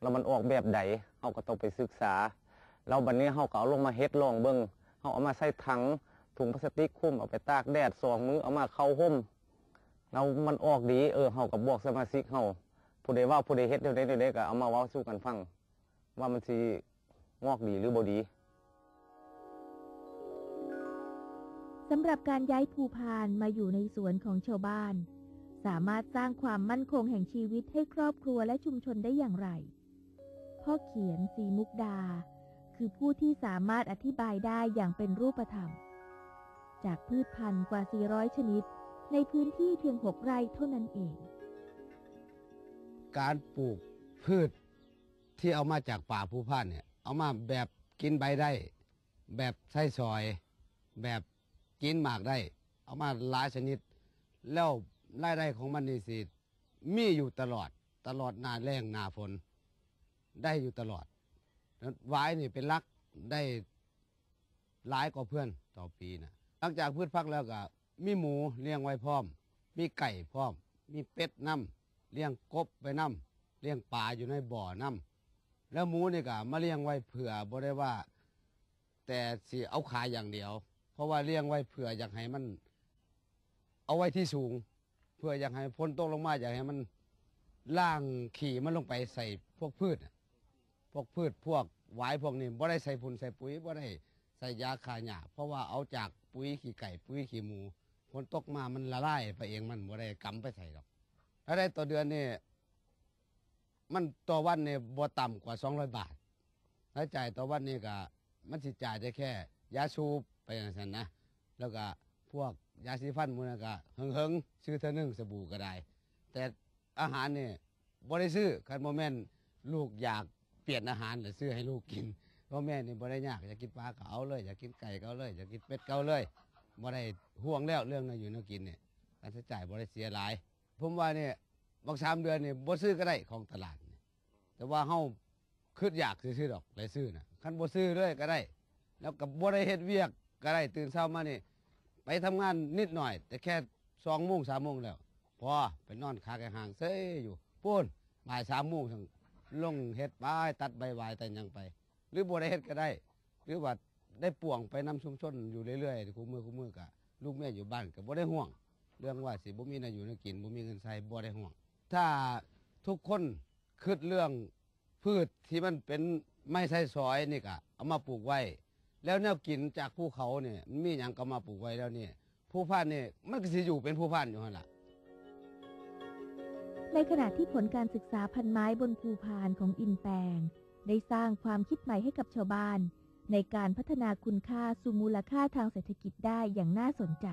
ລະມັນອອກແບບໃດ ເຮົາກໍຕ້ອງໄປສຶກສາ. ແລ້ວບັດນີ້ເຮົາກໍເອົາລົງມາເຮັດລອງເບິ່ງ ເຮົາເອົາມາໃສ່ຖັງ ຖົງພລາສຕິກຄຸມ ເອົາໄປຕາກແດດສອງມື້ ເອົາມາເຂົ້າຮົ່ມ ແລ້ວມັນອອກດີ ເອີ ເຮົາກໍບອກສະມາຊິກເຮົາ ຜູ້ໃດເວົ້າ ຜູ້ໃດເຮັດແນວໃດແນວໃດ ກໍເອົາມາເວົ້າສູ່ກັນຟັງ ວ່າມັນຊິງອກດີຫຼືບໍ່ດີ. สำหรับการย้ายภูพานมาอยู่ในสวนของชาวบ้าน สามารถสร้างความมั่นคงแห่งชีวิตให้ครอบครัวและชุมชนได้อย่างไร พ่อเขียน ศรีมุกดา คือผู้ที่สามารถอธิบายได้อย่างเป็นรูปธรรม จากพืชพันธุ์กว่า สี่ร้อย ชนิด ในพื้นที่เพียง หก ไร่เท่านั้นเอง ການປູກພືດທີ່ເອົາມາຈາກປ່າພູພານນີ້ ເອົາມາແບບກິນໃບໄດ້ ແບບໃຊ້ສອຍ ແບບກິນໝາກໄດ້ ເອົາມາຫຼາຍຊະນິດ ແລ້ວລາຍໄດ້ຂອງມັນນີ້ຊິມີຢູ່ຕະຫຼອດ ຕະຫຼອດໜ້າແລ້ງໜ້າຝົນ ໄດ້ຢູ່ຕະຫຼອດ. ຫວາຍນີ້ເປັນຫຼັກ ໄດ້ຫຼາຍກວ່າເພື່ອນຕໍ່ປີນະ. ຫຼັງຈາກພືດຜັກແລ້ວກະມີໝູລ້ຽງໄວ້ພ້ອມ ມີໄກ່ພ້ອມ ມີເປັດນຳ ລ້ຽງກົບໄວ້ນຳ ລ້ຽງປາຢູ່ໃນບໍ່ນຳ. ແລ້ວໝູນີ້ກະມາລ້ຽງໄວ້ເພື່ອບໍ່ໄດ້ວ່າແຕ່ຊິເອົາຂາຍຢ່າງດຽວ ເພາະວ່າລ້ຽງໄວ້ເພື່ອຢາກໃຫ້ມັນ ເອົາໄວ້ທີ່ສູງ ເພື່ອຢາກໃຫ້ຝົນຕົກລົງມາ ຢາກໃຫ້ມັນລ້າງຂີ້ມັນລົງໄປໃສ່ພວກພືດ ພວກພືດ ພວກຫວາຍພວກນີ້ ບໍ່ໄດ້ໃສ່ຝຸ່ນໃສ່ປຸຍ ບໍ່ໄດ້ໃສ່ຢາຂ້າຫຍ້າ ເພາະວ່າເອົາຈາກປຸຍຂີ້ໄກ່ ປຸຍຂີ້ໝູ ຝົນຕົກມາມັນລະລາຍໄປເອງ ມັນບໍ່ໄດ້ກຳໄປໃສດອກ. ລາຍໄດ້ຕໍ່ເດືອນນີ້ ມັນຕໍ່ວັນນີ້ບໍ່ຕ່ຳກວ່າສອງຮ້ອຍບາດ ລາຍຈ່າຍຕໍ່ວັນນີ້ກະ ມັນຊິຈ່າຍໄດ້ແຄ່ຢາສູບໄປຈັ່ງຊັ້ນນະ ແລ້ວກະພວກຢາສີຟັນໝູ່ນັ້ນກະເຫິງໆ ຊື້ເທື່ອໜຶ່ງ ສະບູກະໄດ້ ແຕ່ອາຫານນີ້ບໍ່ໄດ້ຊື້ ຄັນບໍ່ແມ່ນລູກຢາກປ່ຽນອາຫານລະຊື້ໃຫ້ລູກກິນ. ພໍ່ແມ່ນີ້ບໍ່ໄດ້ຍາກ ຢາກກິນປາກະເອົາເລີຍ ຢາກກິນໄກ່ກະເອົາເລີຍ ຢາກກິນເປັດກະເອົາເລີຍ ບໍ່ໄດ້ຫ່ວງແລ້ວເລື່ອງແນວຢູ່ແນວກິນນີ້ ຄ່າໃຊ້ຈ່າຍບໍ່ໄດ້ເສຍຫຼາຍ. ຜົມວ່ານີ້ບັກສາມເດືອນນີ້ບໍ່ຊື້ກະໄດ້ຂອງຕະຫຼາດນີ້ ແຕ່ວ່າເຮົາຄຶດຢາກຊື່ໆດອກ ລາຍຊື້ນະ ຄັນບໍ່ຊື້ເລີຍກະໄດ້ ແລ້ວກະບໍ່ໄດ້ເຮັດວຽກກະໄດ້ ຕື່ນເຊົ້າມານີ້ໄປທຳງານນິດໜ້ອຍ ແຕ່ແຄ່ສອງໂມງສາມໂມງແລ້ວ ພໍໄປນອນຂາກະຫາງເຊີຍຢູ່ພຸ້ນ ບ່າຍສາມໂມງຈັ່ງລົງເຮັດໄປ ຕັດໃບຫວາຍຕັດຫຍັງໄປ ຫຼືບໍ່ໄດ້ເຮັດກະໄດ້ ຫຼືວ່າໄດ້ປ່ວງໄປນຳຊຸມຊົນຢູ່ເລື້ອຍໆ ຄູ່ມື້ຄູ່ມື້ກະລູກເມຍຢູ່ບ້ານກະບໍ່ໄດ້ຫ່ວງ ເລື່ອງວ່າຊິບໍ່ມີແນວຢູ່ແນວກິນ ບໍ່ມີເງິນໃຊ້ ບໍ່ໄດ້ຫ່ວງ. ຖ້າທຸກຄົນຄຶດເລື່ອງພືດທີ່ມັນເປັນໄມ້ໃຊ້ສອຍນີ້ກະເອົາມາປູກໄວ້ ແລ້ວແນວກິນຈາກພູເຂົານີ້ມັນມີຫຍັງກະເອົາມາປູກໄວ້ແລ້ວນີ້ ພູພານນີ້ມັນກະຊິຢູ່ເປັນພູພານຢູ່ຫັ້ນລະ. ในขณะที่ผลการศึกษาพันไม้บนภูพานของอินแปง ได้สร้างความคิดใหม่ให้กับชาวบ้าน ในการพัฒนาคุณค่าสู่มูลค่าทางเศรษฐกิจได้อย่างน่าสนใจ